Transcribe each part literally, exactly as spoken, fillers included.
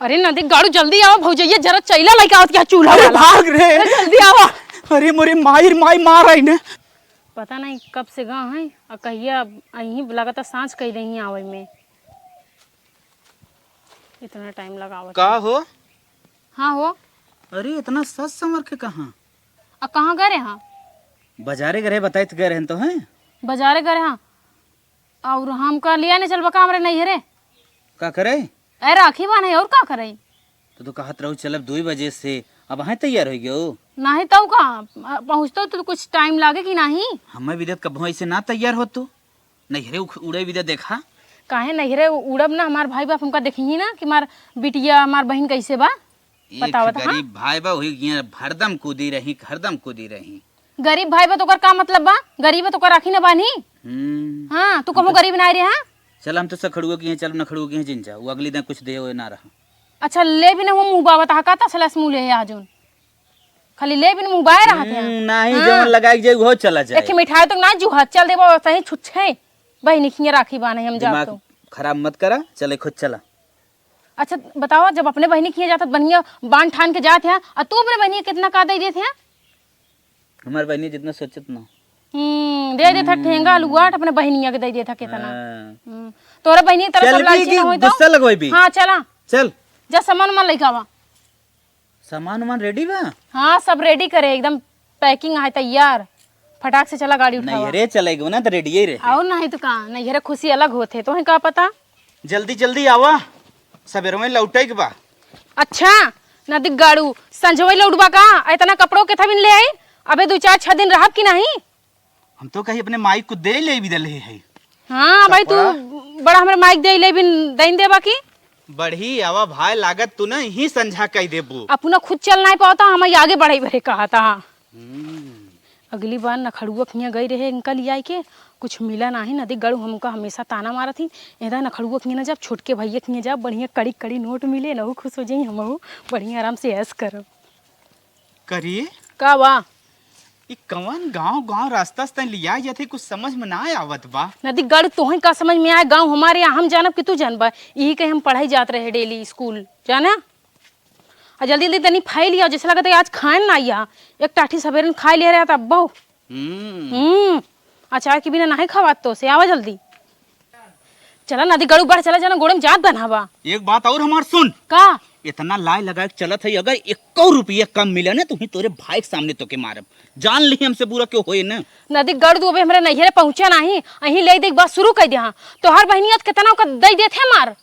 अरे नदी गाड़ू, जल्दी आवा भौजैया, जरा चैला लइके आवत क्या चूल्हा अरे वाला। भाग रे। अरे जल्दी आवा। अरे मोरे माई रे माई, मार आई ने। पता नहीं कब से गा हैं, आ कहिया अहीं, लागत साँझ कइ देहीं आवइ में। इतना टाइम लगावत का हैं। हो? हाँ हो। अरे इतना सज संवर के कहाँ? आ कहाँ गए रहे हाँ? बाजारे गए रहे, बताइत गए रहन तो हैं। बाजारे गए रहे हाँ। और हमका लिया नहीं चलबा का हमरे नैहरे? का करे? ए, राखी बान्हे, और का करई? तो, तो कहत रहू चलब दुई बजे से, अब अबहीं तैयार होइ गयो? नाहीं तउ का, पहुँचतउ तो कुछ टाइम लागे कि नाहीं? हमें भी देत कबहुँ ऐसे ना तैयार हो तू, नैहरे उख-, उड़े भी दे देखा। काहे नैहरे उ-, उड़ब ना, हमार भाई बाप हमका देखिहीं ना कि हमार बिटिया, हमार बहिन कैसे बा? एक बतावत, हाँ? गरीब भाई बा, वही हियाँ हरदम कूदी रही, हरदम कूदी रही। गरीब भाई बा तो ओकर का मतलब बा? गरीब बा तो ओकर राखी ना बान्ही? हम्म। हाँ, तू हम कहूँ तो गरीब ना रहे, हाँ? चल, हम तो सखड़ुओ की हैं, चल नखड़ुओ की हैं जिन जा, वो अगली दिन कुछ दे हुए ना रहा। अच्छा, ले भी ना वो मुँह बाबा तहा का तसलस मुँह ले आ जोन। खाली ले भी ना मुँह बाए रहत हैं। हम्म, नाही हाँ। जवन लगाई जाए वो चला जाए। एक मिठाई तो ना जुहा, चल देबो सही छुच्छे। बहिनी खिया राखी बान्हे हम जाब दिमाग तो। खराब मत करा, चले खुद चला। अच्छा बतावा, जब अपने बहिनी खिया जात बढ़िया बांध ठान के जात हैं, आ तू अपने बहिनी के कितना का दे देत हैं? हमार बहिनी जितना सोचत ना। हम्म, दे देत है ठेंगा लुआट, अपने बहिनिया के दे देत है कितना। हाँ। हम्म, तोरा बहिनी के तरह सब चल भी लालची कि ना होई तो? गुस्सा लगवाई भी? हाँ, चला। चल। जा सामान वामान लेके आवा। सामान वामान रेडी बा? हाँ, सब रेडी करे, एकदम पैकिंग है तैयार। फटाक से चला गाड़ी उठावा। नैहरे चले गो ना तो रेडिये रहे। और नहीं तो का, नैहरे खुशी अलग होत है, तोहे का पता? जल्दी जल्दी आवा, सबेरवे लौटे के बा। अच्छा, नदी गाड़ू, संझवे लौटबा का? इतना कपड़ों के थबिन ले आई, अबे दो चार छह दिन रहब कि नहीं? हम तो कही अपने माई को दे ले भी दले है। हाँ भाई, तू कपड़ा? बड़ा हमरे माई के दे ले बिन दैन देबा की? बढ़ी आवा भाई, लागत तू ना ही संझा कई देबू। अपना खुद चल नहीं पावता, हम आगे बढ़े बरे कहा था। हम्म। अगली बार नखड़ुआ खिया गई रहे इनका लियाई के, कुछ मिला नाही। नदी गड़ू हमका हमेशा ताना मारत ही, एदा नखड़ुआ खिया ना जाब, छोटके भैया खिया जाब, बढ़िया कड़ी कड़ी नोट मिले, नहू खुश हो जाई, हमहू बढ़िया आराम से ऐश करब। करी? का बा? ई कवन गाँव गाँव रास्ता से तैं लिया जात है, कुछ समझ में ना आवत बा। नदी गड़ू तोहे का समझ में आए, गाँव हमारे यहाँ हम जानब कि तू जानबा, यही कहीं हम पढ़ाई जात रहे डेली स्कूल, जाना? आ जल्दी जल्दी तनी फाई लिया, जैसे लगता है आज खाए ना आइया। एक टाठी सवेरे खाए लिया रहा था अब्बो। हम्म। हम्म। अचार के बिना नाही खवात तो से, आवा जल्दी। चला नदी गड़ू बढ़ चला, जाना गोड़े में जात बनावा। एक बात और हमार सुन। का? इतना लाय लगा के चलत है, अगर एको रुपया कम मिले ना, तो ही तोरे भाई के सामने तोके मारब। जान ली हमसे बुरा क्यों होए ना। नदी गड़ू तू अबे हमरे नैहरे पहुँचा नाही, अहीं ले दे के बात शुरू कर दे। हाँ, तोहर बहिनिया तो कितना ओकर दे देत है मार।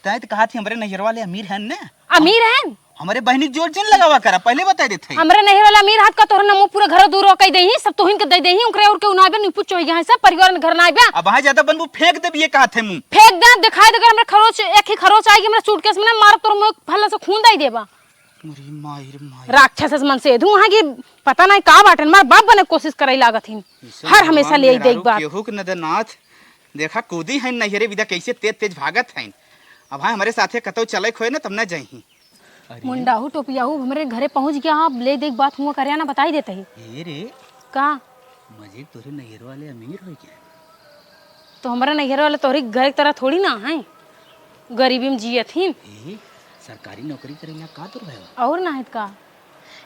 तैं तो कहा थी हमरे नैहर वाले अमीर हैं ना। अमीर हैं? हमरे बहिनी के जोर जिन लगावा करा, पहले बता देते हैं। हमरे नैहर वाले अमीर हाथ का तोहर नमो पूरा घर दूर कह देही, सब तोहिन के दे देही, उनकरे और केहू ना आबे, निपुच चोही है सब परिवार में घर ना आबे। अब वहाँ ज्यादा बनबू फेंक देबी, ये कहा थे मुँह। फेंक दे, दिखाई दे, अगर हमरे खरोच, एक ही खरोच आएगी हमरे सूटकेस में ना, मारब तोर मुँह फल्ला से खून दे देबा। अरे माई रे माई। राक्षस मन से धुआं है कि पता नहीं का बाटन, मार बाप बने कोशिश करे लागत हिन। ईश्वर हर हमेशा भगवान ले देख मेहरारू बात। केहू के नदरनाथ। देखा, कूदी हइन नैहरे विदा, कैसे तेज तेज भागत हइन। अब हाँ, हमरे साथे कतौ चले खोए ना, तब ना जइही। अरे। मुंडाहू टोपियाहू हमरे घरे पहुँच गया, हाँ, ले देख बात हुआ करे ना, बताई देते ही। ए रे। का? मजे तोरे नैहर वाले अमीर हो गया। तो हमरे नैहर वाले तोहरी घर की तरह थोड़ी ना है, गरीबी में जियत ही। ए, सरकारी नौकरी करेला का तोर भाई? और ना है का?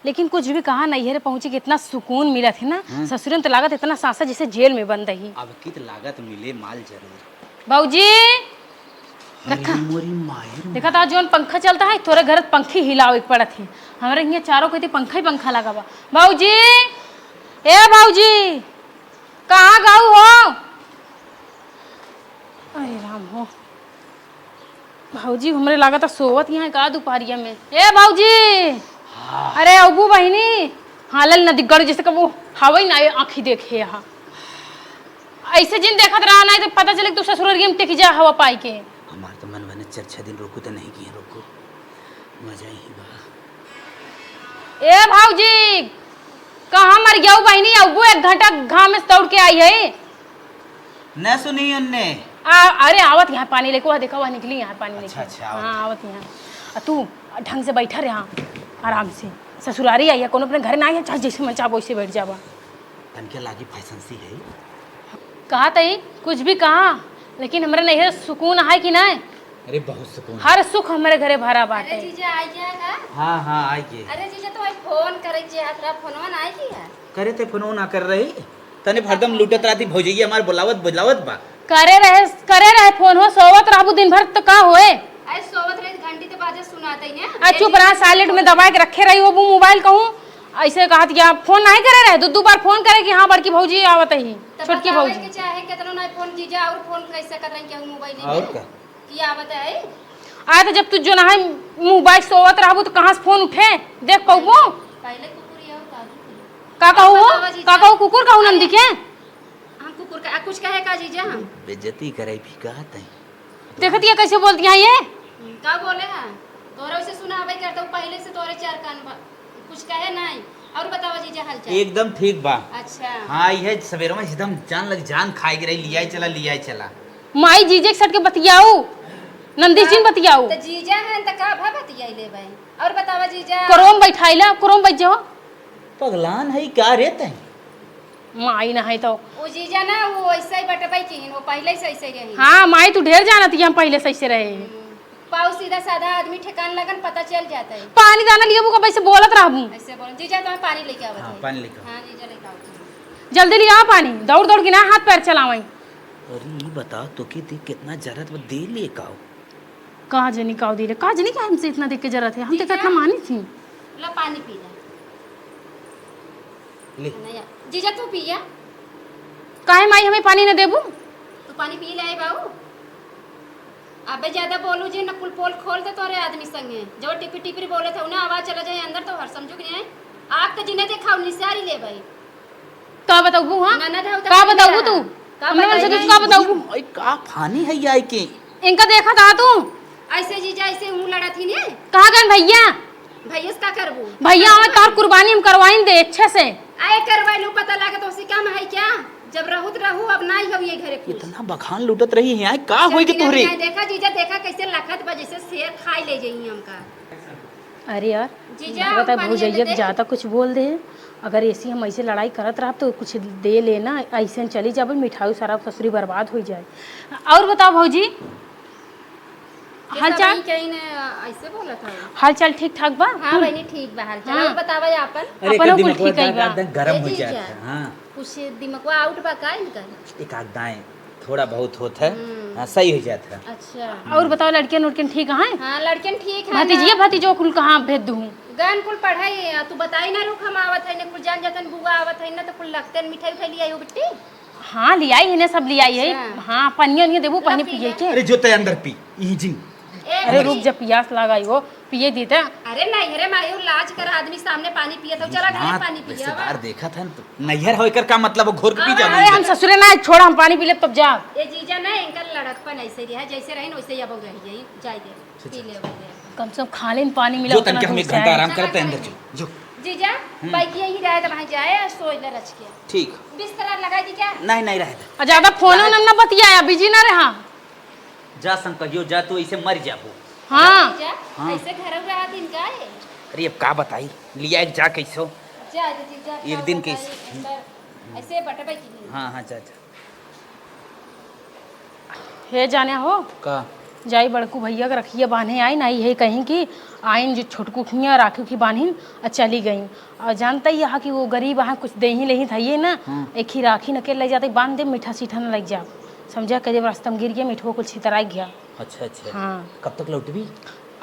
लेकिन कुछ भी कहा, नैहरे पहुँची के इतना सुकून मिलत है ना, हाँ। ससुरे में तो लागत इतना साँसा जैसे जेल में बंद रही। अब की तो लागत मिले माल जरूर। बाबूजी, अरे देखा, मोरी माई रे। देखा था, जोन पंखा चलता है, तोरे घर पंखी हिलावे के पड़त है। हमरे हियाँ चारों कती पंखा ही पंखा लगा बा। बाबूजी, ए बाबूजी, कहाँ गाऊ हो? अरे राम हो। भौजी, हमरे लागत सोवत यहाँ का दुपहरिया में। ए भौजी! हाँ। अरे अबू बहिनी, हाँ लल नदी गड़ू जैसे कबू हवा ही ना आँखी देखे यहाँ। ऐसे जिन देखत रहा ना तो पता चले कि तू ससुररिया में टिक जा हवा पाई के। हमार तो मन बने चार छह दिन रुकू तो नहीं किए रुकू। मजा ही बा। ए भौजी, कहाँ मर गया बहिनी? अबू एक घंटा घाम में से दौड़ के आई है। न सुनी उनने। आ, अरे आवत यहाँ पानी लेके, वह देखा, वह निकली यहाँ पानी अच्छा, लेके। अच्छा, आवत हाँ, है। आवत यहाँ। आ तू ढंग से बैठा रहे, हाँ, आराम से। ससुरारी आई है, कोनो अपने घर ना आई है, चाहे जैसे मन चाहे वैसे बैठ जावा। तनके लागी फैशन सी है। कहा तई, कुछ भी कहा, लेकिन हमरे नैहर सुकून है कि नहीं? अरे, बहुत सुकून। हर सुख हमरे घरे भरा बाटे। अरे जीजा, आइ गया का? हाँ, हाँ, आइ गए। अरे जीजा, तो आई फोन करे जे हतरा फोनवा ना आइ गया? करे थे फोनवा ना कर रही, तने हरदम लूटत रहती भौजैया हमार बुलावत बुलावत बा। करे रहे, करे रहे फोन हो, सोवत रहबू दिन भर तो का होए? अरे सोवत रही घंटी तो बाजे सुनात ही ना। आ चुप रहा, साइलेंट में दबाए के रखे रही हो मोबाइल कहूँ। ऐसे कहत या फोन नहीं करे रहे, दो दो बार फोन करे कि हाँ बड़की भौजी आवत ही, तब छोटकी बतावे भौजी। के चाहे केतनो ना फोन कीजिए और फोन कैसे कर रही केहू मोबाइल और में? का? की आवत है? आ तो जब तू जो ना है मोबाइल सोवत रहबू तो कहाँ से फोन उठे? देख पौबू। पहले कुकुर ये और काजू पी। का कहू हो? बतावा जीजा। का कहू कुकुर कहू नंदी अरे। के? हम कुकुर का कुछ कहे का जीजा हम? बेइज्जती करे भी कहत है। देखत ये कैसे बोलती हैं ये? हम्म, का बोले हैं? तोरे उसे सुनावे करता हूँ पहले से तोरे चार कान बा। कुछ कहे नहीं। और बतावा जीजा हालचाल? एकदम ठीक बा। अच्छा। हाँ, ये सवेरे में एकदम जान लग जान खाए के रही, लियाई चला, लियाई चला। माई जीजे के सट के बतियाऊ, नंदीश जी न बतियाऊ। तो जीजा हैं तो का भा बतियाई लेबै। और बतावा जीजा। कोरोन बैठाइला, कोरोन बैठ जाओ। पगलान है का रे तै? माई ना है तो। वो जीजा ना, वो ऐसे ही बटबै की, वो पहले से ऐसे ही रही। हाँ माई, तू ढेर जानत ही, हम पहले से ऐसे रहे। हम्म। पाऊ सीधा साधा आदमी ठेकान लगन पता चल जाता है। पानी दाना लिए बुका वैसे बोलत रहबू। ऐसे बोल, जीजा तो पानी लेके आवत हाँ, है। पानी लेके आओ। हाँ, जीजा लेके आओ। जल्दी ले आओ पानी, दौड़ दौड़ के ना हाथ पैर चलावई। अरे ई बता तो के दे कितना जरूरत बा, दे ले काओ। का जनी काओ दे ले, का जनी का हमसे इतना देख के जरूरत है, हम जीजा। देखत ना मानी थी। ला पानी पी ले। ले। नहीं, जीजा तू पिया। काहे माई हमें पानी न देबू? तू पानी पी ले बाबू। अबे ज्यादा बोलू जे न कुल पोल खोल दे तोरे आदमी संगे। जो टिपी टिपी बोले थे उन्हें आवाज चला जाए अंदर तो हर समझू कि नहीं। आग के जिन्हें देखाओ निसारी ले भाई। का बताऊबू हाँ? ननद हौ तो का पी बताऊबू ले तू? रहा। का हमने मन से बताई? तुझ का बताऊबू? भाई का फानी है यार के? इनका देखा था तू? ऐसे जीजा ऐसे मुंह लड़ा थी ने। कहाँ गन भैया? भैया से का करबू? भैया हमें तोर कुर्बानी हम करवाइन दे अच्छे से। आए करवाई लू पता लागे तो उसी काम है क्या? जब रहू तो रहू, अब ना ही हो ये घरे खुश। इतना बखान लूटत रही है, आए का होई के चल, तोहरे? नहीं, देखा जीजा, देखा कैसे लखत बा, जैसे शेर खाई ले जाई हमका। अरे यार, जीजा, लागत है पानी भौजैया दे के दे। ज्यादा कुछ बोल दे। अगर ऐसी हम ऐसे लड़ाई करत रहब तो कुछ दे लेना, ऐसे हम चली जाब, मिठाई सारा ससुरी बर्बाद हो जाए। और बताओ भौजी, हाल चाल? कहीं ने ऐसे बोला था। हाल चाल ठीक ठाक बा? हाँ बहनी, ठीक बा हाल चाल। हाँ। और बतावा आपन? अरे, अपनो कुल ठीक है बा। गरम हो जात है। हाँ। कुछ दिमागवा आउट बा का इनकर? एक आध दाएं थोड़ा बहुत होत है। हम्म। हाँ, सही हो जात है। अच्छा। और बताओ, लड़कियन उड़कियन ठीक हैं? हाँ, लड़कियन ठीक है भतीजिया ना। भतीजो कुल कहाँ भेज दूँ? गन कुल पढ़ाई, आ, तू बताई ना रुक, हम आवत है ने, कुल जान जातन बुआ आवत है ना, तो कुल लगते मिठाई उठाई लियाई हो बिट्टी। हाँ, लियाई है ने, सब लियाई है। अच्छा। हाँ, पनिया उनिया देबू, ला पानी पी पिए ले। के। अरे, जो तय अंदर पी, यही जिन। ए, अरे, भौजी। रुक जा, पियास लगाई हो, पिए देता। अरे नहीं, अरे माई, लाज कर, आदमी सामने पानी पिए तो चला घर ना, पानी पिए रिश्तेदार बा। देखत है न तो। नैहर हो, एकर का मतलब हो, घोर के पी जाबू? अरे, हम ससुरे ना, छोड़, हम पानी पी लेब तब जा। ए जीजा ना, इनकर लड़कपन ऐसे रहा, जैसे रही न वैसे ही अब रह जाई, जाए दे, अच्छा, पी ले, अच्छा। पी ले। कम से कम खाले न पानी मिला, जो उतना तनके हम एक घंटा आराम करते हैं, अंदर चलो, जो। जीजा, हम्म। बाइक यही रहे तो वहाँ जाए और सोए ले रच के। ठीक। बिस्तर लगा दी क्या? नहीं, नहीं, रहे दे। और ज्यादा फोन रहे उन दे। ना बतियाया, बिजी ना रहा। जा संग कहियो, जा तू ऐसे मर जाबू। हाँ। जीजा, हाँ। ऐसे घर में रहा दिन का है? अरे अब का बताई, लिया एक जा कैसो। जा, जा, जा, एक दिन कैसे? ऐसे बटबे की नहीं। हाँ, हाँ, जा, जा। हे जाने हो? का? जाई बड़कू भैया के रखिया बान्हे आई ना, यही कहीं कि आइन जो छोटकू खिया राखी उखी बान्हिन आ चली गई। और जानता ही यहाँ कि वो गरीब यहाँ कुछ दे ही लेही था ये ना, हाँ। एक ही राखी न के ले जाते बांध दे, मीठा सीठा न लग जा। समझा के जब रास्ता में गिर गया, मीठवा कुल छितराई गया। अच्छा, अच्छा। हाँ। कब तक लौटबी?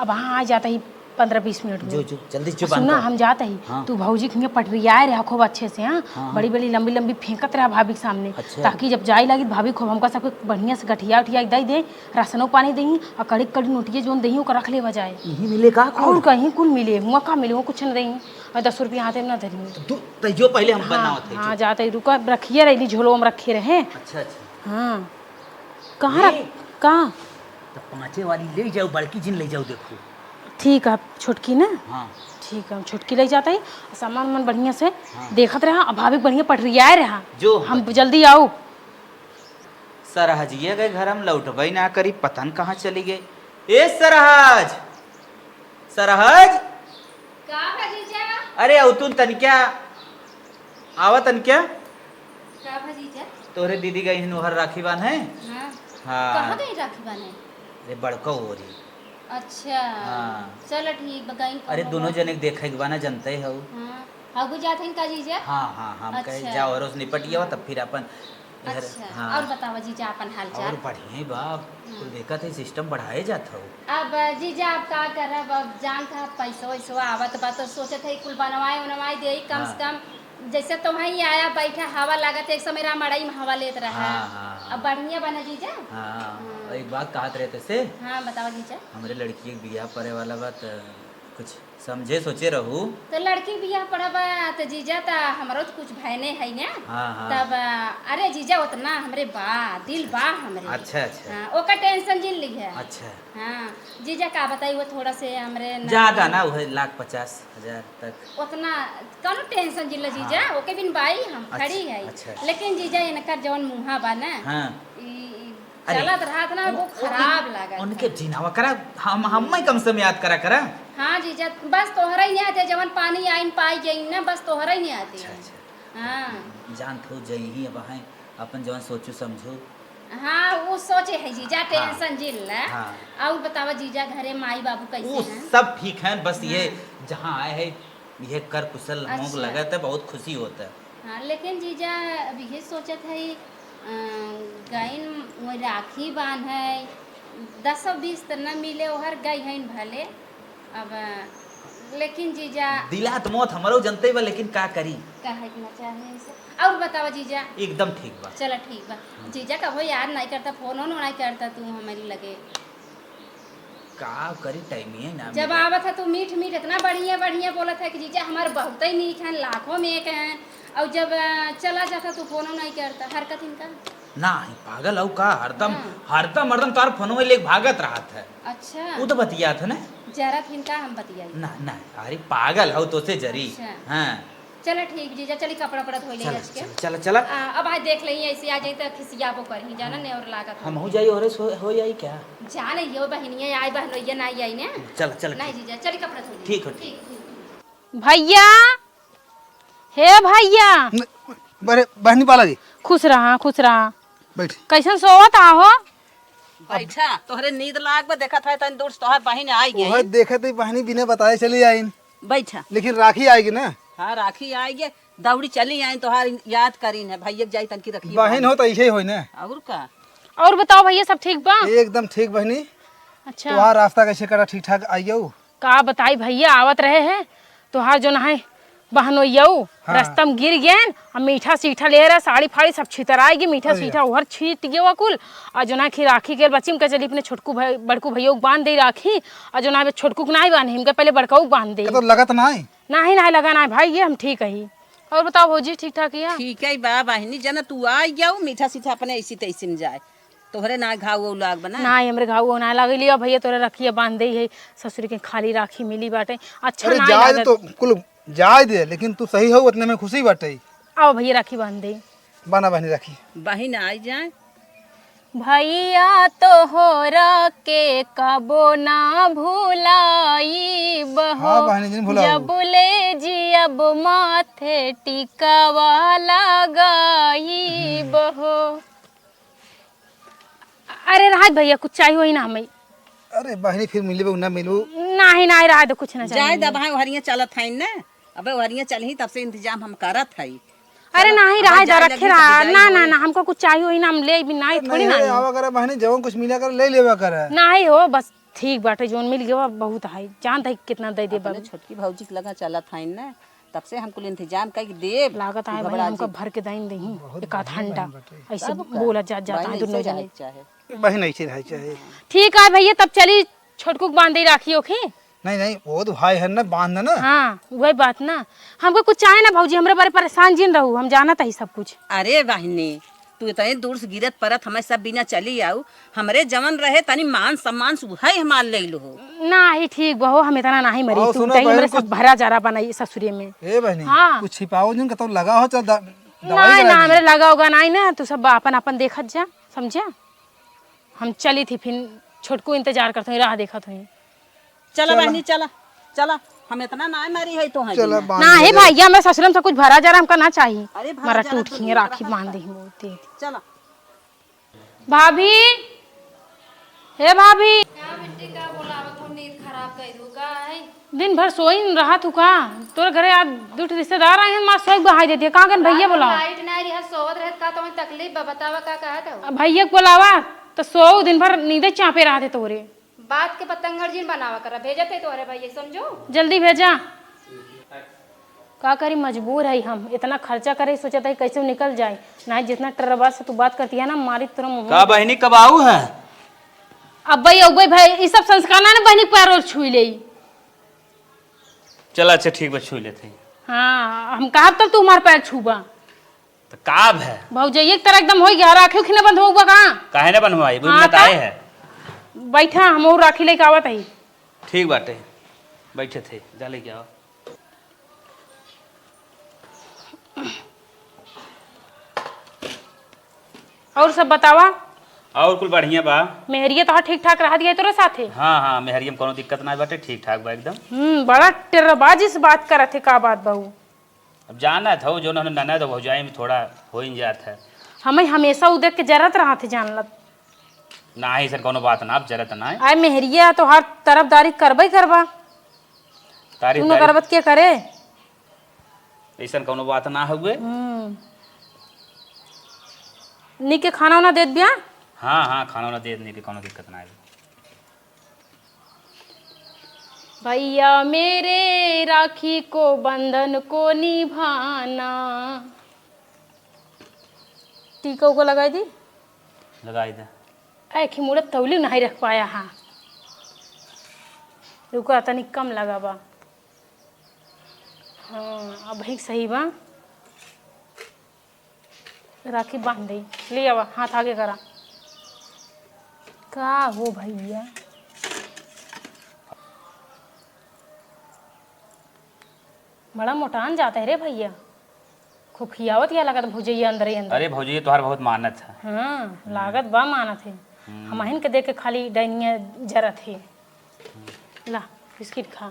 अब हाँ आ जाता ही पन्द्रह बीस मिनट में। जो, जो, जल्दी जो, सुना, बांध दो। हम जात ही, हाँ। तू भौजी के हियां पटरियाए रहा खूब अच्छे से, हाँ? हाँ, हाँ। बड़ी, बड़ी लंबी, लंबी फेंकत रहा भाभी के सामने, अच्छा। ताकि जब जाए लागी भाभी खूब हमका सबके बढ़िया से गठिया उठिया दे दे, राशनो पानी देही, और कड़ी, कड़ी नोटिया जोन देही, ओकर रख लेवा जाए। यही मिले का खूब? और कहीं कुल मिले, हुआ का मिले, हुआ कुछ न देही, और दस रुपया हाथे में न धरी। तो दू, तो जो पहले हम हाँ, बनावत है, हाँ, जो। जात ही, रुका, रखिए रहली, झोलो में रखे रहे। अच्छा, अच्छा। हाँ। कहाँ रख-, ये? कहाँ? तो पाँचे वाली ले जाओ, बड़की जिन ले जाओ, देखो। ठीक है, छोटकी ना? हाँ। ठीक है, हम छोटकी ले जाता ही, सामान वामान बढ़िया से हाँ। देखत रहा, अब भाभी बढ़िया पटरियाए रहा। जो हम होगा। जल्दी आओ। सरहजिया के घर हम लौटबे ना करी, पता न कहाँ चली गए। ए सरहज, सरहज। का बा जीजा? अरे अवतुन तनिक्या, आवा तनिक्या। का बा जीजा? तोहरे दीदी गई हन ओहर राखी बान्हे। हाँ। हाँ। कहाँ गई राखी बान्हे? अरे बड़का हो रही। अच्छा। हाँ। चल ठीक बा, गई अरे कौनो दोनों बात जने के देखे के बा ना, जनते हो। हाँ। हगू जात हन का जीजा? हाँ, हाँ, हम कहे अच्छा। जाओ, रोज निपट गया, तब फिर अपन घर, अच्छा, हाँ। और बतावा जीजा अपन हाल चाल? और बढ़िया ही बा, हम्म। कुल देखत है सिस्टम बढ़ाए जात हो। अब जीजा आप का करब, अब जानत है पैसो वैसो आवत बा तो सोचत है कुल बनवाए उनवाए दे कम से हाँ। कम। जैसे तो वहीं आया बैठा हवा लागत, एक समय राम मड़ई में हवा लेत रहा। हाँ, हाँ, हाँ। अब बढ़िया बना जीजा। हाँ, हाँ। और एक बात कहत रहे तैसे। हाँ, बतावा जीजा। हमरे लड़की के बियाह पड़े वाला बा त कुछ समझे सोचे रहू। तो लड़की बियाह पड़ा बा तो जीजा त हमरो तो कुछ भयने है ना। हाँ, हाँ। तब अरे जीजा उतना हमरे बा, दिल बा हमरे। अच्छा, अच्छा। हाँ, ओकर टेंशन जिन ली है। अच्छा। हाँ, जीजा का बताई, वो थोड़ा से हमरे ना ज्यादा ना, वही लाख पचास हजार तक। उतना कौनो टेंशन जिन ला जीजा, हाँ। ओके बिन बाई हम अच्छा, खड़ी है। अच्छा, अच्छा। लेकिन जीजा इनकर जवन मुहा बा ना, हाँ। ई, ई अरे, चलत रहत ना, वो वो, वो खराब उन-, लागत उनके है। जिनावा करा, हम, हम ही कम से कम याद करा, करा। हाँ जीजा, बस तोहरा ही नहीं आते, जवन पानी आइन पाई गई ना, बस तोहरा ही नहीं आते। अच्छा, अच्छा। हाँ। जानत हो जई ही अब हैं, अपन जवन सोचू समझू। हाँ, वो सोचे है जीजा, हाँ। टेंशन जिन ला। हाँ। और बतावा जीजा, घरे माई बाबू कैसे वो हैं? सब ठीक हैं, बस ये हाँ। जहाँ आए हैं, ये कर कुशल मोंग अच्छा। लगत है, बहुत खुशी होत है। हाँ, लेकिन जीजा अब ये सोचत है, अ, गइन वो राखी बांध है, दस बीस त न मिले, ओहर गई हैं भले। अब लेकिन जीजा दिला त मौत हमरो जनते बा, लेकिन का करी? कहे के ना चाहे से। और बतावा जीजा। एकदम ठीक बा। चला ठीक बा। जीजा कबो याद नहीं करता, फोन ओन नहीं करता तू हमारी लगे। का करी, टाइम ही है ना जब मिले। आवत है तू मीठ मीठ इतना बढ़िया बढ़िया बोलत है कि जीजा हमार बहुत ही नीक है, लाखों में एक है। और जब, अ, चला जाता तू फोन ओन नहीं करता, हरकत इनका। नाही, पागल हऊ का? हरदम, हाँ। हरदम, हरदम तोहार फोनवे लेके भागत रहत है। अच्छा। उ तो बतियात है ना। जरा थिन का हम बतियाई। ना, ना, अरे पागल हऊ तोसे जरी। अच्छा। हाँ। चला ठीक जीजा, चली कपड़ा उपड़ा धोई ले चला, आज के। चला, चला, चला। आ, अब आज देख लेई, ऐसे आ जाई त खिसियाबो करही, जाना ने और लागत हमहू जाई, और हो, हो जाई क्या? जाने यो बहिनिया आई, बहनोइया ना आई ने। चला, चला, नहीं ठीक। जीजा, चली कपड़ा धोई ले। ठीक हो, ठीक। ठीक, ठीक। भैया, हे भैया। न-, अरे बहनी पाला जी। खुश रहा, खुश रहा। बैठ। कैसन सोवत आहो? बैठा, तोहरे नींद लाग बा, देखत है तनी दूर से तोहार बहिन आई गई। ओहे देखत ही बहनी बिना बताए चली आइन। बैठा। लेकिन राखी आएगी ना? हाँ, राखी आएगी, दौड़ी चली आइन, तोहार याद करीन है, भैया के जाई तनकी रखी बहिन हो तो ऐसे ही होई ना। और का? और बताओ भैया, सब ठीक बा? एकदम ठीक बहनी। अच्छा। तोहार रास्ता कैसे कटा, ठीक ठाक आई गऊ? का बताई भैया, आवत रहे हैं, तोहार जो ना है बहनोइयऊ, हाँ। रस्ता में गिर गएन, आ मीठा सीठा ले रहा, साड़ी फाड़ी सब छितराई गई, मीठा अरे। सीठा ओहर छीट गयो कुल, आ जो ना खी राखी के बच्ची में कह चली अपने छोटकू भाई, बड़कू भैया को बांध दे राखी, आ जो ना छोटकू के ना ही बांधे, हमके पहले बड़काऊ को बांध दे। तो लगत ना है? नाही, नाही लगा ना है भाई, ये हम ठीक है। और बताओ भौजी, ठीक ठाक है? ठीक है बा बहिनी, जना तू आ गया, मीठा सीठा अपने ऐसी तैसी में जाए। तोहरे ना घाव वो लाग बना? ना, हमरे घाव वो ना लागल। लियो भैया, तोरे रखिया बांध दे है, ससुर के खाली राखी मिली बाटे, अच्छा अरे ना जाए लागत। तो कुल जाए दे, लेकिन तू सही हो, उतने में खुशी बाटे। आओ भैया, राखी बांध दे। बना बहनी राखी। बहिन आई जाए। भैया तोहरा के कबो ना भुलाइब हो, हाँ बहनी, जिन भुलाओ। जब ले जियब माथे टिकावा लगाइब हो। अरे रहा भैया, कुछ चाहिए ही ना हमें। अरे बहनी, फिर मिलबे ना मिलबू। नाही, नाही, रहा दे, कुछ ना चाहिए। जाए दबाए, ओहरिया चलत है ना, अबे ओहरिया चलही, तब से इंतजाम हम करत है। अरे चलो, नाही, अब रहा दे, जाए रखे लगी, रहा। तब जाई ना, ना, होई। ना, हमको कुछ चाहिए ही ना, हम ले भी नाही, अरे थोड़ी नहीं, ना अरे, ले। आवा करे बहनी, जवन कुछ मिला करे, ले लेवा करे। नाही हो, बस ठीक बाटे, जौन मिल गवा बहुत है, जानत है कितना दे दे अपने बाबू। छोटकी भौजी के लगा चलत है ना, तब से हम कुल इंतजाम कई देब, लागत तू है भाई, घबरा हमका जी। भर के दाइन देही, बहुत एक आध बढ़िया हंडा, बहन बाटे। ऐसे तब का? बोला जा, जाता बहन है दोनों ऐसे जने। रहे चाहे। बहन ऐसे रहे चाहे। ठीक है भैया, तब चली, छोटकू के बांध दे राखी ओखी। नहीं, नहीं, वो तो भाई है ना, बांध ना। हाँ, वही बात ना। हमको कुछ चाहे ना भौजी, हमरे बारे परेशान जिन रहू, हम जानत ही सब कुछ। अरे बहिनी, तू इतने दूर से गिरत परत हमें सब बिना चली आऊ, हमरे जवन रहे तनी मान सम्मान से उहै हमार ले लो हो। नाही, ठीक बहो, हम इतना नाही मरी, और तू सुनो तही बहन, हमरे कुछ सब भरा जरा बनाई ससुरे में। ए बहनी, हाँ। कुछ छिपाओ जिन, कतौ लगा हो, चल द-, दवाई नहीं, करा ना, दी। हमरे लगा होगा नहीं ना, तू सब अपन अपन देखत जा, समझा? हम चली थी, फिर छोटकू इंतजार करत हुई, राह देखत हुई। चला चला। बहनी, चला, चला, हम इतना ना मारी है तो है चला, बिना। बांध ना, हे ले। भैया, मैं ससुरम से कुछ भरा जरा हमका ना चाहिए। अरे, भरा हमारा जरा टूट तो खिए, दूर राखी रखा बांध था। दे, हम बोलते हैं। चला। भाभी, हे भाभी। का बिट्टी, का बोलावत हो? नींद खराब कइ दू का है? दिन भर सोइन रहत हू का? तोर घरे आज दू ठे रिश्तेदार आए हैं, मार सोई बहाई देती है। कहाँ गन भइया बोलावा? लाइट नाहीं रहा, सोवत रहत का, तो तकलीफ बा, बतावा का कहत हो? अब भइया के बोलावा, तो सोऊ दिन भर नींदे चापे रहत है तोरे। बात के पतंगड़ जिन बनावा करा, भेजत है तोहरे भइया, समझो। जल्दी भेजा। का करी, मजबूर है हम, इतना खर्चा करे, सोचत है कैसे निकल जाए। नाहीं, जितना टर्रबा से तू बात करती है ना, मारी तोरा मुँह। का बहिनी, कब आऊ है? अब्बे, अब्बे भाई, ई सब संस्कार ना, ना बहिनी पैर और छुई ले। चला, अच्छा, ठीक बा, छुई लेते हैं। हाँ, हम कहब तब तू हमार पैर छूबा। तो का भे? भौजइये के तरह एकदम होइ गया, राखी उखी न बंधवाउबा का? काहे न बंधवाई? बुझ हाँ, में तो आए है। बैठा, हम और राखी लेके आवत हई। ठीक बाटे, बैठे थे, जा लेके आओ। और सब बतावा? और कुल बढ़िया बा। मेहरिया तोहार ठीक ठाक रहत गए तोरे साथे? हाँ, हाँ, मेहरिया में कोनो दिक्कत ना बाटे, ठीक ठाक बा एकदम। हम्म, बड़ा टेर्रबाजी से बात करत है, का बात बहू? अब जानत हौ, जौन हमने ननद और भौजाई में थोड़ा हो ही जात है। हमें हमेशा उ देख के जरत रहत है, जानलत। नाही, ऐसन कोनो बात ना, अब जरत ना है। आय मेहरिया तो हर तरफदारी करबे करबा। तारीफ, तू न तारीफ। करबत के करे? ऐसन कोनो बात ना हुए। हम्म। नीके खाना उना देत बिया? हाँ, हाँ, खाना उना देत, नीके कोनो दिक्कत ना है। भैया मेरे राखी को बंधन को निभाना। टीका उका लगाई दी? लगाई दे। ऐ खिमुड़त तौली नहीं रख पाया हा। रुका, तनी कम लगावा। हाँ, अब ही सही बा। राखी बांध दे। ले आवा, हाथ आगे करा। का हो भैया? बड़ा मोटान जात है रे भैया। खूब खियावत या लगत भौजैया अंदरे अंदर। अरे भौजी, तोहार बहुत मानत है। हाँ, हम्म। लागत बा मानत है। हम्म। हमहिन के देख के खाली डैनिया जरत है। ला, बिस्किट खा।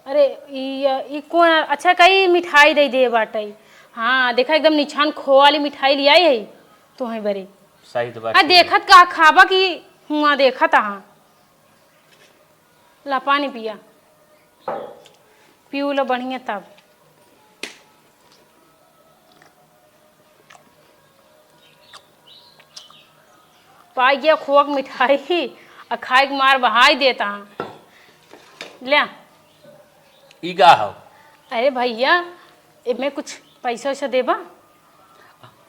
अरे, ई, ई कौन अच्छा कई मिठाई दे दे बाटे। हाँ, देखा एकदम निछान खोआ वाली मिठाई लियाई है तोहे बरे। सही तो बात आ, है। देखत का खाबा कि हुआ देखत आहा। ला पानी पिया, पीऊ ला बढ़िया तब। पाई गया खोआ के मिठाई, आ खाए के मार बहाई देता। ले। ई का हौ? अरे भैया, एमे कुछ पैसा वैसा देबा?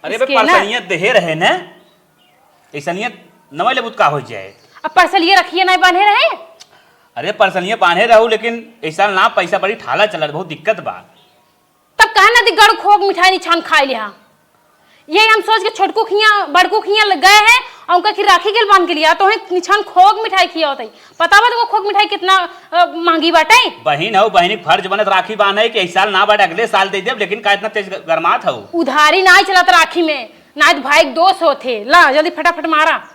अरे बे, scanner। परसनिया देहे रहे न, ऐसनिया नवा लेबू त का हो जाए? अब परसलिया रखिए नहीं बांधे रहे? अरे परसनिया बांधे रहू, लेकिन ऐसा ना पैसा बड़ी ठाला चलत, बहुत दिक्कत बा। तब कहे ना दी गड़ खोक मिठाई निछान खाए लिहा। ये हम सोच के छोटकू खिया, बड़कू खिया लग गए हैं और उनका खिर राखी के बांध के लिया, तो है निछान खोक मिठाई खिया होता ही। पता बा तुमको खोक मिठाई कितना, अ, महंगी बाटे? बहिन हो, बहिन के फर्ज बनत राखी बांधे कि इस साल ना बाटे, अगले साल दे देब, लेकिन का इतना तेज ग-, गरमात हो? उधारी ना चलत राखी में, ना तो भाई के दोष होते। ला, जल्दी फटाफट मारा।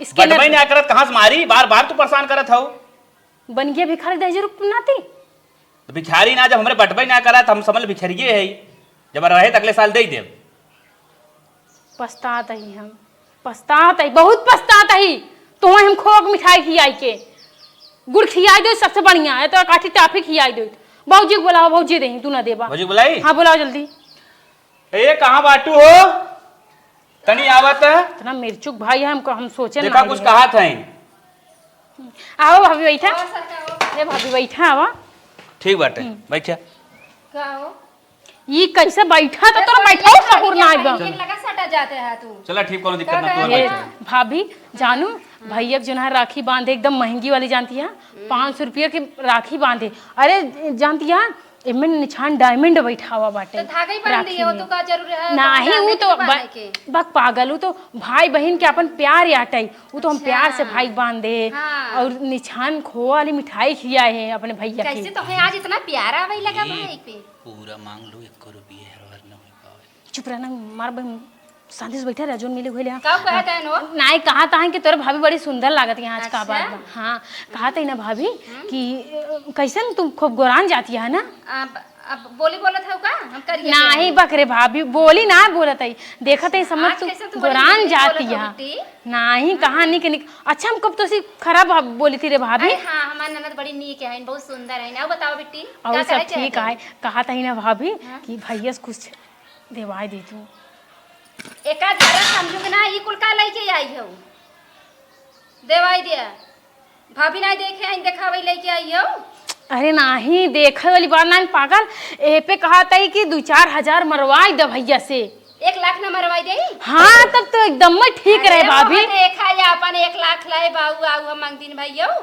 Scanner बटबे ना करत, कहाँ से मारी? बार बार तू परेशान करत हो। बन गया भिखारी दहेज रूप नाती। तो भिखारी ना, जब हमरे बटबे ना करा, तो हम समझ भिखरिए है। जब रहे, तो अगले साल दे देब। पछतात ही हम, पछतात ही, बहुत पछतात ही। तो हम खोक मिठाई खियाई के, गुड़ खियाई दो, सबसे बढ़िया है, तो काठी टाफी खियाई दो। भौजी के बुलाओ, भौजी रही, तू ना देबा। भौजी बुलाई? हाँ, बुलाओ जल्दी। ए, कहाँ बाटू हो? तनी आवत। इतना मिर्चुक भाई है हमको, हम सोचे देखा ना कुछ है। कहा था। आओ भाभी बैठा। आओ सर, आओ। ए भाभी बैठा, आवा। ठीक बाटे, हम्म। बैठा। का हो? ई कैसे बैठा? तो ए, तोरा बैठा सहूर ना आइबा। ये लगा सटा जाते हैं तू। चला ठीक, कोनो दिक्कत का ना, तू कहे? ए, बैठा। भाभी, जानू, भैया के जोन है राखी बांधे एकदम महंगी वाली जानती है, हम्म। पाँच सौ रुपया की राखी बांधे। अरे जानती है, एमे निछान diamond बैठावा बाटे तो धागा ही बांध दिए हो, राखी तो में। का जरूरी है नाही, diamond उ तो के बांधे बा-, के? बक पागल, उ तो भाई बहिन के अपन प्यार याटई, उ तो हम अच्छा। प्यार से भाई बांध दे हाँ। और निछान खोआ वाली मिठाई खियाए है अपने भैया के। कैसे तो है आज इतना प्यारा भाई लगा ये भाई पे। पूरा मांग लो, एक रुपये हर बार न हो पावे। चुप रहना, मार बहन। शांति से बैठा रह, जोन मिले हुए ले आ। का कहत है नो? नाय, कहत है कि तोर भाभी बड़ी सुंदर लागत है आज का अच्छा। बात बा। हाँ, कहत है ना भाभी हम्म। कि, अ, कैसन तुम खूब गोरान जाती है ना? आ, ब-, अब बोली बोलत हऊ का? हम करिया नाही। बकरे भाभी, बोली ना बोलत हई। देखत हई, समझ आज तू कैसे तू बड़ी गोरान नीक बोलत जाती हऊ है। बिट्टी? नाही, कहाँ निक निक। अच्छा, हम कब तो सी खराब भाव-, बोली थी रे भाभी? अरे हाँ, हमार ननद बड़ी नीक है, बहुत सुंदर है। अब बताओ बिट्टी, और का सब कहे ठीक चाहत है। हऊ? कहा तही ना भाभी हाँ? कि भैया से कुछ देवाई दे तू। एक आध जरा समझू के ना, ई कुल का लेके आई हऊ? देवाई दिया। भाभी नाही देखे आई, देखावे लेके आई हऊ? अरे नाही, देखे वाली बात नाही पागल। ए पे कहा तई कि दू चार हजार मरवाई दे भैया से। एक लाख ना मरवाई दे? हाँ, तब तो एकदम में ठीक अरे रहे वो भाभी। देखा या अपन एक लाख लाए बाऊ, आऊ हम मंगतीन भैया।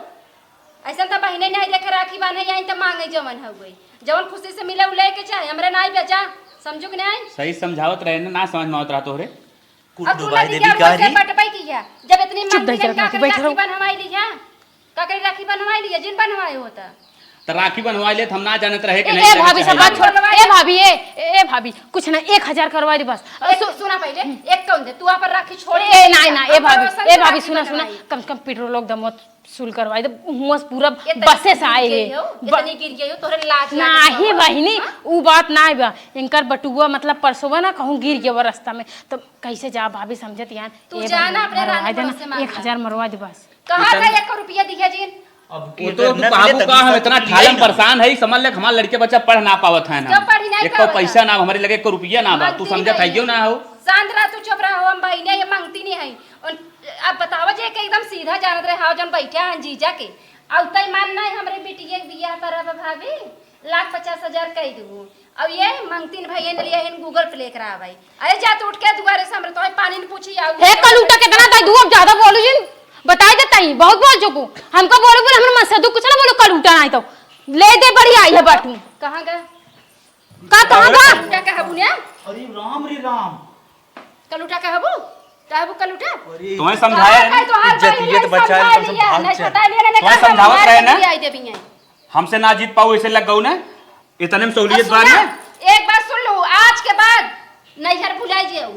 ऐसा तो बहिने नाही देखे राखी बांधे आई तो मांगे जवन हउए। जवन खुशी से मिले उ लेके चाहे, हमरे नाही बेचा। समझू कि नाही? सही समझावत रहे ना, ना समझ में आवत रहा तोहरे। कुल अब तू डुबाई नदी देबी के ऊपर से कारी। बटबै किया। जब इतनी चुप मांगती रह जा, जब काकरी बैठ राखी रहो। बनवाई लिया, काकरी राखी बनवाई लिया, जिन बनवाए होता। त राखी बनवाई ले, त हम ना जानत रहे कि ए, नहीं ए, जाने भाभी, सब चाहिए। बात छोड़। बनवाई ए, ले। भाभी, ए, ए, ए, भाभी, कुछ ना, एक हजार करवाई दे बस। ए, सु- सुना पहिले, एक कौन दे, तू अपन राखी छोड़ ए, दे। ना, ना, ए, हम भाभी, भरोसा ए, से भाभी, राखी सुना, सुना, बनवाई। कम से कम पेट्रोल एकदम मत सुल करवाई दे, हुआं से पूरा इतनी बसे से गिर आए गई है। हो, ब- इतनी गिर गई हो, तोहरे लाज लागे नाही ना बहिनी, हाँ? उ बात नाही बा। इनकर बटुआ मतलब परसों ना कहूँ गिर गया रस्ता में, तो कैसे जा भाभी समझत यान। तू ए जाना भाभी, अपने मरवा रानी देना, भरोसे मांग एक हजार मरवा दे बस। कहाँ इतन- का एक रुपया दिया जी? अब वो तो तू ना कहबू मिले का, तभी हम तो इतना तू ठालन लियाई ना। परेशान है, समझ ले हमार लड़के बच्चा पढ़ ना पावत है ना। क्यों पढ़ी नहीं एको पावत है? पैसा ना, हमारे लगे एको रुपया ना बा, तू मंगती समझत है नहीं। क्यों ना हो? शांत रह, तू चुप रह, हम बहिने ये मंगती नहीं है। और अब बतावा जे के एकदम सीधा जानत रहे, हाव जौन बैठा हैं जीजा के। अउ तय मान नहीं हमरे बिटिया के बियाह करब भाभी, लाख पचास हजार कह दू। अब ये मंगतीन भैया ने लिया है Google Pay करा भाई। अरे जा तू उठ के दुआरे से हमरे तो पानी न पूछी आऊ। हे कलूटा कितना ताई दू, अब ज्यादा बोलू जिन, बताई दे ताई, बहुत बोल चुकू। हमको बोलू बोल, हमरे मन से दू कुछ ना बोलू, कलूटा नहीं तो ले दे बड़ी आई है बाटू। कहाँ गए? का कहाँ बा? कलूटा कहबू ने? अरे राम रे राम। कलूटा कहबू? कहबू कलूटा? अरे तुम्हें समझाया है ना? तोहार इज्जत, बहिन इज्जत नहीं बचाए, समझा तुम सब लिया, भाग नहीं चल। पता लिया, नहीं तुम्हें कहा समझावत हमारे रहे ना? लिए आई देवी हैं। हमसे ना जीत पाऊ, ऐसे लग गऊ ना? इतने में सहूलियत और बार सुना, में? एक बात सुन लो, आज के बाद नैहर भुलाई जेऊ।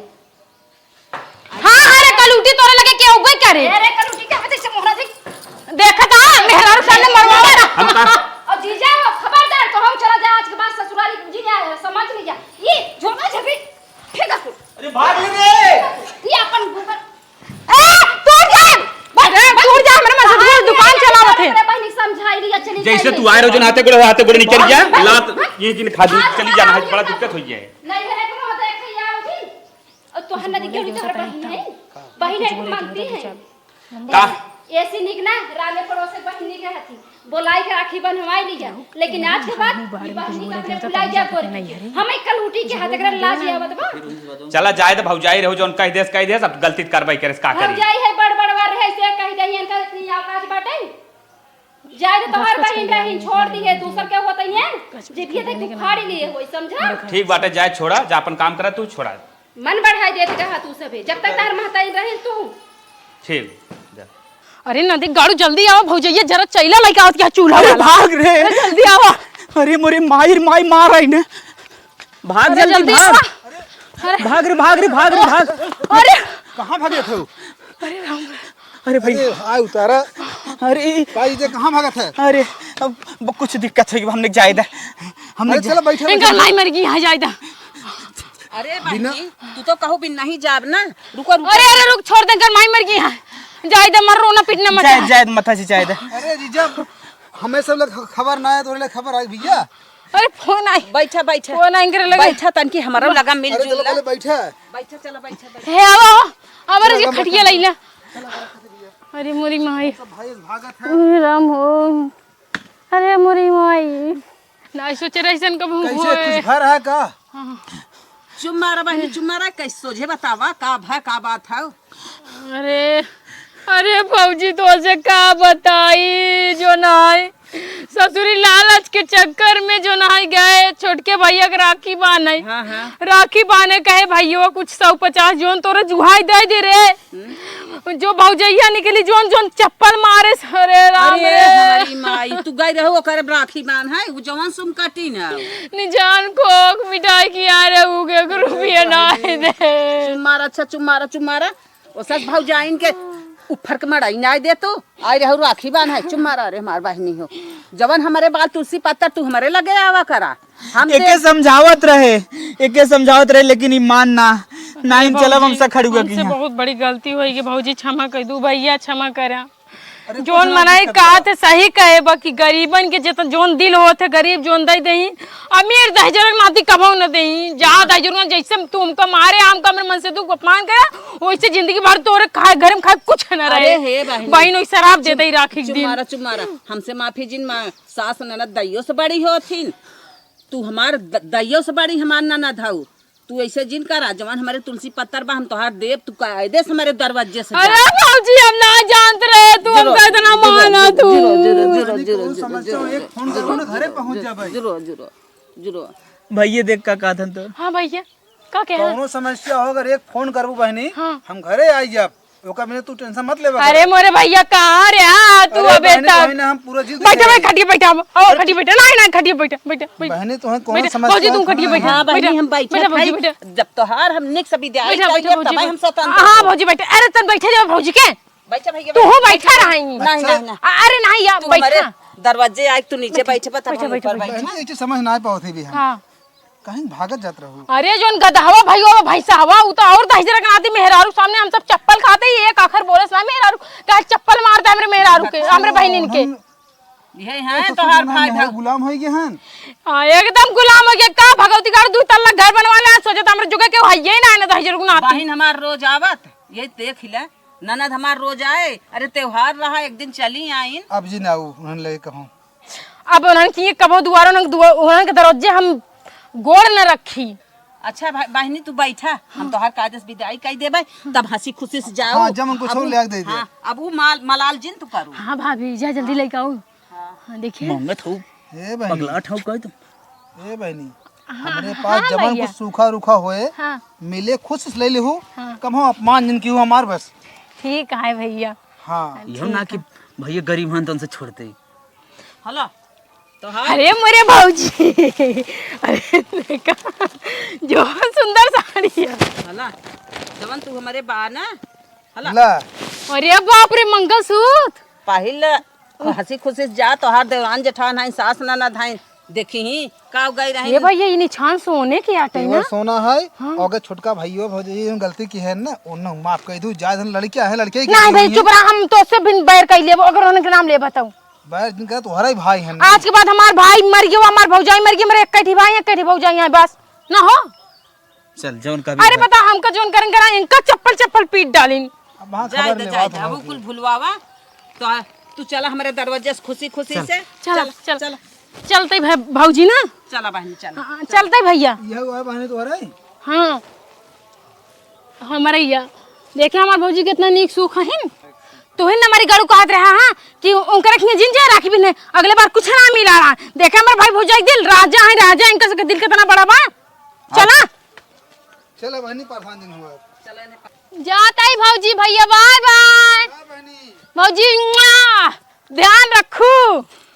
हाँ, हाँ रे कलूटी, तोरे लगे केहू उबे करे। अरे कलूटी, क्या पता इसे मोहरा से। देखत हा, मेहरारू सामने मरवावे ना। हम का? और जीजा हो, खबरदार, तो हम चला जा आज के बाद ससुराली जी ने आया, समझ लीजा। ये झोंका झपी, फेंक दे। अरे भाग ले रे। ये अपन गोबर। ए, तोड़ दे। बस, अरे, बस। तोड़ दे, हमरे मन से दूर दुकान चलावत है। अपने बहिनी समझाई लिया, चली जैसे जाइए। तू आए रहो जो हाथे गोड़े, हाथे गोड़े निकल गया, बस, लात बस। ये जिन खा दी, आज चली जाना है, आज बड़ा दिक्कत हो गया है। नहीं है, कोनो देख लिया उठी। और तोहर नदी केहू तोहर बहिन है? बहिन है, मंगती है। का? ऐसी निक ना, रामे पड़ोसे बहिन निक हथी। बोलाई के राखी बंधवाई ली जा। लेकिन आज के बाद ई बहिन के अपने बुलाई जा तोरे। हम एक कलूटी के हाथ एकरा लाज आवत बा। चला जाए तो भौजाई रहो, जौन कह देस, कह देस, अब गलती त करबे करेस, का करी? भौजाई है, बड़ बड़वा रहे, से कह दे, इनका इतनी औकात बाटे। जाए तो तोहर बहिन रही, छोड़ दी है, दूसर के होत है, जे भी है, तू फाड़ी लिए होई, समझा? ठीक बाटे, जाए, छोड़ा, जा अपन काम करा, तू छोड़ा। मन बढ़ाई देत रहा तू सभे, जब तक तार महतारी रही तू। ठीक, जा। अरे नदी गाड़ू, जल्दी आवा, भौजैया जरा चैला लइके आवत क्या चूल्हा अरे वाला। भाग रे। अरे जल्दी आवा। अरे मोरे माई रे माई मार रही ने। भाग अरे जल्दी जल्दी भाग। आवा। अरे भाग रे, भाग रे, भाग रे, भाग। अरे कहाँ भागे थे? अरे राम। अरे भाई। अरे हाय उतारा। अरे भाई, जे कहाँ भागत है? अरे अब ब-, कुछ दिक्कत है, हमने जाए दा। हमने अरे जा- चलो बैठो, इनका बैठो। भाई मर गई, यहाँ जाए दा। अरे बिना बहनी, तू तो कहू बिन नहीं जाब ना। रुको, रुको। अरे, अरे, रुक, छोड़ दे, इनकर माई मर गई है। जाए दे, मर रोना पीटना मत जाए, है। जाए, माता जी, जाए दे। अरे जीजा, हमें सब लोग ख-, खबर ना आए, तो ले खबर आई भैया। अरे, फोन आई। बैठा, बैठा। फोन आई इनकर लगे। बैठा, तनकी हमारा लगा मिल अरे जुल चलो, ला। पहले बैठा। बैठा, चलो, बैठा, बैठा। हे, आओ, आओ, हमारे चलो, जी खटिया बैठा। लैला। अरे, मोरी माई। सब भाई भागत है। अरे, राम हो। अरे, मोरी माई। ना सोचे रहे ऐसन कब कैसे होए। कुछ घर है का? हाँ। चुप मारा बहनी, चुप मारा, कैसे सोझे बतावा, का भा, का बात है? अरे, अरे भौजी, तोसे का बताई, जो नाई ससुरी लालच के चक्कर में जो नाई गए, छोटके भैया के राखी बान्हे। हाँ, हाँ। राखी बान्हे कहे, "भैया, कुछ सौ पचास जोन तोरे जुहाई दे दे रे।" हम्म। जो भौजैया निकली, जोन जोन चप्पल मारे, अरे राम अरे रे। हमारी माई, तू गई रहो ओकर राखी बान्हे, उ जवन सुम कटी ना। निजान कोक मिठाई की आ रे, उ के एक रुपया ना दे। चुप मारा, अच्छा चुप मारा, चुप मारा। ओ सस भौजाइन के उफर के मड़ई नाई दे तू, आई रहू राखी बान्हे, चुप मारा रे हमार बहिनी हो। जवन हमरे बाल तुलसी पत्तर तू हमरे लगे आवा करा। हम एके दे- समझावत रहे, एके समझावत रहे, लेकिन ई मान ना, ना इन चलब हम भौजी, सखड़ुआ की हमसे यहाँ। बहुत बड़ी गलती होई कि भौजी क्षमा कर दू, भैया क्षमा करा। अरे जोन कुछ ना मनई दिक्कत कहा बा। थे सही कहे बा कि गरीबन के जितना जोन दिल होत है गरीब जोन दे देही, अमीर दहिजरक नाती कबो न देही। जा दहिजरक जैसे तू हमका मारे, हमका हमरे मन से तू अपमान करा, वैसे जिंदगी भर तोरे खाए, घर में खाए कुछ न रहे। अरे हे बहिनी, बहिन, वही शराब चुप, देते ही राखी चुप दिन। मारा, चुप मारा। हमसे माफी जिन मांग, सास ननद दइयो से बड़ी होथिन, तू हमार द-, दइयो से बड़ी हमार ननद हऊ। तू ऐसे जिन करा, जवन हमरे तुलसी पत्तर बा, हम तोहार देब, तू कायदे से हमरे दरवाजे से जा। अरे भौजी, हम ना जानत रहे, तू जिरो, हमका इतना जिरो, माना जिरो, तू। जिरो, जिरो, जिरो, अरे जिरो, कौन जिरो, समस्या हो, जिरो, एक फोन जिरो, करो ना, घरे जिरो, पहुंच जा भाई। जिरो, जिरो, जिरो। भैया देख का कहत हन तो। हाँ भैया, का कहे? कौनो समस्या हो, अगर एक फोन करबू बहिनी, हाँ। हम घरे आई जाब। ओकर बिना तू टेंशन मत लेबा अरे कर। मोरे भैया, कहाँ रे? आ, तू अरे अबे बहनी, तक तोहे ना हम पूरा जिद बैठा, कहे। बैठा, खटिया बैठा। आओ, अरे खटिया बैठा। नहीं, नहीं, खटिया बैठा, बैठा, बैठा। बहनी, तोहे कौनो बैठा, समस्या भौजी, हो तुम खटिया कहाँ? बैठा, हाँ, बहनी, बैठा, हम बैठा, बैठा, भौजी, भैया। बैठा। जब तोहार हम निक से विदाई बैठा, करिए, बैठा, भौजी, तब हम बैठा। स्वतंत्र हाँ, होब। भौजी, बैठा। अरे, तन बैठे जाओ, भौजी के। बैठा भैया, तू हो बैठा। बैठा रही। नहीं, अच्छा। नहीं, नहीं। आ, अरे, नहीं, या तू बैठा। हमारे दरवाजे आए, तू नीचे बैठा, बैठे, बता, बैठा, हम बैठा, ऊपर बैठा। बैठे। बहनी, एक चीज समझ ना पावत है भी हम। हाँ। कहीं भागत जात रहू। अरे, जोन गदहवा भइयो, भैंसहवा, उ तो और दहिजरक नाती मेहरारू सामने हम सब चप्पल खाते ही एक आखर बोलस ना मेहरारू, कहे चप्पल मार दे हमरे मेहरारू के, हमरे बहिनिन के। हम ये हैं तो तोहार भाई हम भाग। गुलाम हो गए हैं। हाँ, एकदम गुलाम हो गए। का भगवती का दू तल्ला घर बनवा ले, सोचे तो हमरे जुगे के हइये ना, ना दहिजरक नाती। बहिन हमार रोज आवत, ये देख ले, ननद हमार रोज आए, अरे त्योहार रहा, एक दिन चली आइन। अब जी ना आऊ, उन्हन लगे कहूँ। अब उन्हन की कबो दुआरो न दुआ-, उन्हन के दरवाजे हम गोड़ न रखी। अच्छा भाई, बहिनी तू बैठा, हम तोहार कायदे से विदाई कई देबे, तब हंसी खुशी से जाओ। हाँ, जब उनको अब छोड़ ले आके दे दे। हाँ, अब वो माल, मलाल जिन तू करू। हाँ भाभी, जा जल्दी लेके आओ। हाँ। हाँ, देखिए। मांगत हो, ए बहिनी। पगला ठाव कह तुम। ए बहिनी, हाँ, हमरे हाँ, पास जवन भैया। कुछ सूखा रूखा होए, हाँ। मिले खुश से ले लेहू, हाँ। कम हो अपमान जिन किहू हमार बस। ठीक है भैया। हाँ। हाँ, यो ना ठीक कि है। भैया गरीब हन तो उनसे छोड़ते ही। हेलो, तो हाँ। अरे मोरे भौजी, अरे देखा, जो सुंदर साड़ी है। हेलो, जवन तू हमरे बा ना, हेलो। ला। अरे बाप रे, मंगलसूत्र। पहिल हंसी खुशी से जा, तोहार देवरान जेठान हईं, सास ननद हईं, देखी ही का गई रही। ये भैया, ये निछान सोने के आटे ये ना? सोना है, हाँ। और अगर छोटका भाइयों भौजी ये गलती की है ना, उन्हें माफ कर दू, जाए धन लड़कियां हैं, लड़के की नहीं भाई, चुप रहा, हम तो उससे बिन बैर कर लेबो, अगर उनके नाम ले बताऊं। बैर जिनका तोहरा ही भाई है ना। आज के बाद हमार भाई मर गयो, हमार भौजाई मर गई, मेरे एक ही भाई, एक ही भौजाई है बस, ना हो। चल, जौन कभी अरे है। बता, हमका जौन करन करा, इनका चप्पल चप्पल पीट डालिन। अब वहाँ जाए खबर दे, लेवा जाए तो दे, अब होगी। कुल भुलवावा। तो आ, तू चला हमरे दरवाजे से खुशी खुशी चल। से। चला, चल, चल। चला। चलते भै-, भौजी ना। चला बहनी, चला। हाँ, चलते भैया। यह हुआ बहनी तुम्हारे? हाँ। हमरे या। देखे हमार भौजी कितना नीक सूख हन। तोहे न हमारी गड़ू कहत रहा, हाँ, कि उनकर रखिए जिन जाए राखी बिन्हे। अगले बार कुछ ना मिला रहा। देखे हमार भाई भौजाई दिल राजा है, राजा, इनका सबके दिल कितना बड़ा बा। चला। चला बहनी, परेशान जिन हुआ। जात आई भौजी, भैया, बाय बाय। हाँ बहनी। भौजी, मुआ, ध्यान रखू।